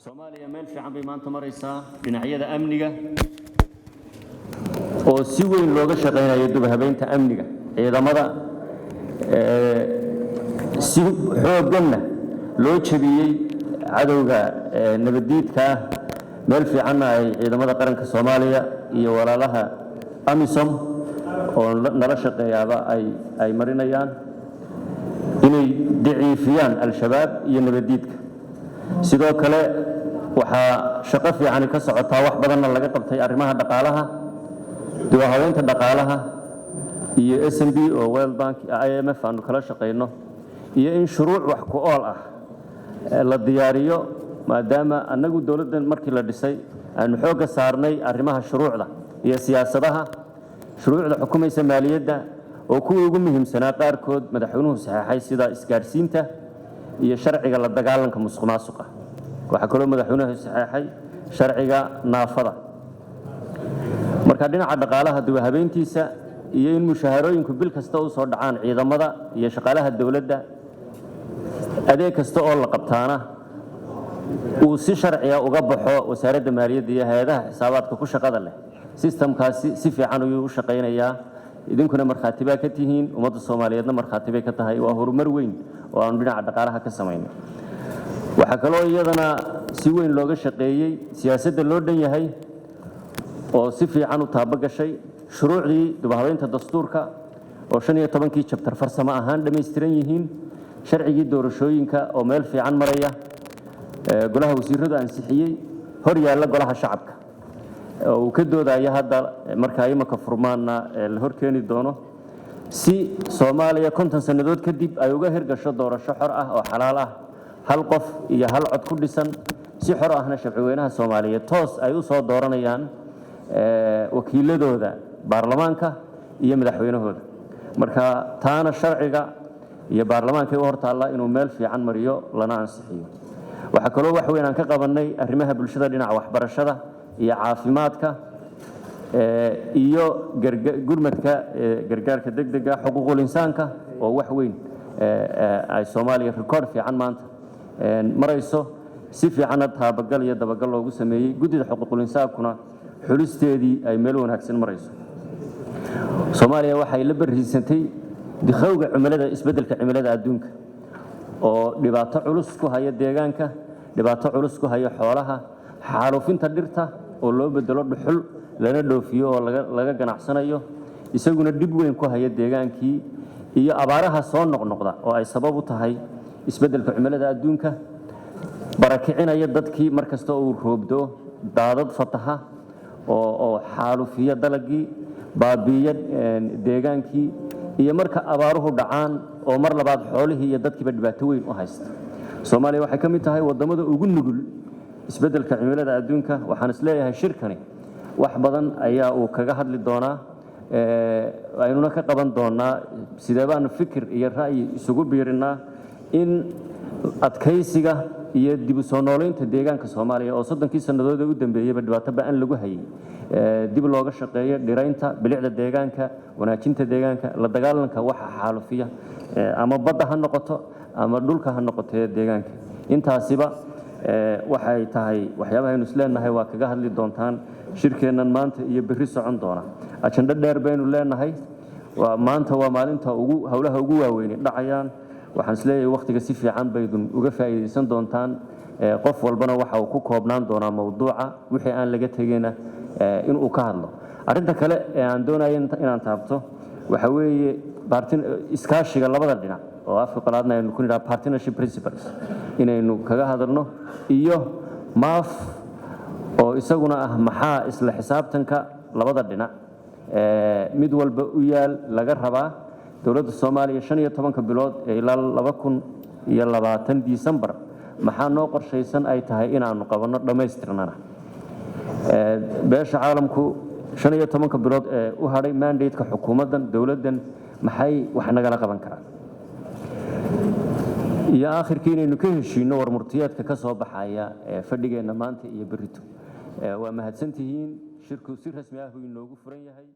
Soomaaliya meel fiican bay maanta maraysaa dhinacyada amniga, oo si weyn looga shaqaynayo dib u habeynta amniga ciidamada, si xoogganna loo jebiyey cadowga nabaddiidka ah, meel fiicanna ay ciidamada qaranka Soomaaliya iyo walaalaha AMISOM oo nala shaqeeyaaba ay marinayaan inay daciifiyaan Al-Shabaab iyo nabaddiidka. Sidoo kale waxaa shaqo fiicani ka socotaa, wax badanna laga qabtay arrimaha dhaqaalaha, dib u habeynta dhaqaalaha iyo SNB oo World Bank, IMF aanu kala shaqayno, iyo in shuruuc wax ku ool ah la diyaariyo, maadaama annagu dowladdan markii la dhisay aanu xoogga saarnay arrimaha shuruucda iyo siyaasadaha, shuruucda xukumaysa maaliyadda, oo kuwii ugu muhiimsanaa qaarkood madaxweynuhu saxeexay, sida isgaarsiinta iyo sharciga la dagaalanka musuq maasuqa. Waxaa kaloo madaxweynuhu saxeexay sharciga naafada. Marka dhinaca dhaqaalaha dib u habeyntiisa iyo in mushaharooyinku bil kasta u soo dhacaan ciidamada iyo shaqaalaha dowladda, adeeg kasta oo la qabtaana uu si sharciga uga baxo wasaaradda maaliyadda iyo hay-adaha xisaabaadka ku shaqada leh, sistamkaasi si fiican ayuu u shaqaynayaa. Idinkuna markhaati baa ka tihiin, ummadda Soomaaliyeedna markhaati bay ka tahay. Waa horumar weyn oo aanu dhinaca dhaqaalaha ka samaynay. Waxaa kaloo iyadana si weyn looga shaqeeyey siyaasadda loo dhan yahay oo si fiican u taabagashay, shuruucdii dib u habeynta dastuurka oo 15-kii chapter farsamo ahaan dhammaystiran yihiin, sharcigii doorashooyinka oo meel fiican maraya, golaha wasiiradu ansixiyey, hor yaalla golaha shacabka oo uu ka doodayo hadda, markaa imaka furmaanna la hor keeni doono, si Soomaaliya 50 sannadood kadib ay uga hirgasho doorasho xor ah oo xalaal ah, hal qof iyo hal cod ku dhisan, si xor ahna shacbweynaha Soomaaliyeed toos ay u soo dooranayaan wakiiladooda baarlamaanka iyo madaxweynahooda. Marka taana sharciga iyo baarlamaanka u hortaalla inuu meel fiican mariyo lana ansixiyo. Waxaa kaloo wax weyn aan ka qabannay arrimaha bulshada, dhinaca waxbarashada iyo caafimaadka iyo gurmadka gargaarka degdega, xuquuqul insaanka oo wax weyn ay Soomaaliya rikoodh fiican maanta marayso, si fiicanna taabagal iyo dabagal loogu sameeyey, guddida xuquuqul insaankuna xulisteedii ay meel wanaagsan marayso. Soomaaliya waxay la barriisantay dikhowga cimilada, isbeddelka cimilada adduunka oo dhibaato culus ku haya deegaanka, dhibaato culus ku haya xoolaha, xaalufinta dhirta oo loo bedelo dhuxul lana dhoofiyo oo laga ganacsanayo, isaguna dhib weyn ku haya deegaankii, iyo abaaraha soo noqnoqda oo ay sabab u tahay isbeddelka cimilada adduunka, barakicinaya dadkii mar kasta uu roobdo, daadad fataha oo xaalufiya dalagii, baabiiya deegaankii, iyo marka abaaruhu dhacaan oo mar labaad xoolihii iyo dadkiiba dhibaato weyn u haysta. Soomaaliya waxay ka mid tahay waddamada ugu nugul isbeddelka cimilada adduunka. Waxaan isleeyahay shirkani wax badan ayaa uu kaga hadli doonaa, aynuna ka qaban doonaa sidee baanu fikir iyo ra'yi isugu biirinaa in adkaysiga iyo dib u soo noolaynta deegaanka Soomaaliya oo 30-kii sannadood ee u dambeeyeyba dhibaato ba'an lagu hayay dib looga shaqeeyo dhiraynta, bilicda deegaanka, wanaajinta deegaanka, la dagaalanka waxa xaalufiya, ama badda ha noqoto ama dhulka ha noqotee deegaanka. Intaasiba waxay tahay waxyaabaha aynu isleenahay waa kaga hadli doontaan shirkeennan maanta iyo berri socon doona. Ajando dheer baynu leenahay. Waa maanta, waa maalinta ugu howlaha ugu waaweyni dhacayaan. Waxaan isleeyahay wakhtiga si fiican baydun uga faa'iidaysan doontaan, qof walbana waxa uu ku koobnaan doonaa mowduuca, wixii aan laga tegayna inuu ka hadlo. Arrinta kale ee aan doonaya inaan taabto waxa weeye iskaashiga labada dhinac, oo afka qalaadna aynu ku nidhaha partnership principles, inaynu kaga hadalno, iyo MAF oo isaguna ah maxaa isla xisaabtanka labada dhinac mid walba u yaal laga rabaa dowladda Soomaaliya 15-ka bilood ee ilaa 2020 Disembar, maxaa noo qorshaysan ay tahay inaanu qabanno dhammaystirnana. Beesha caalamku 15-ka bilood ee u hadhay mandate-ka xukuumaddan, dowladdan, maxay wax nagala qaban karaan, iyo aakhirkii inaynu ka heshiinno war murtiyeedka ka soo baxaya ee fadhigeenna maanta iyo berrito. Waa mahadsantihiin. Shirku si rasmi ah buu inoogu furan yahay.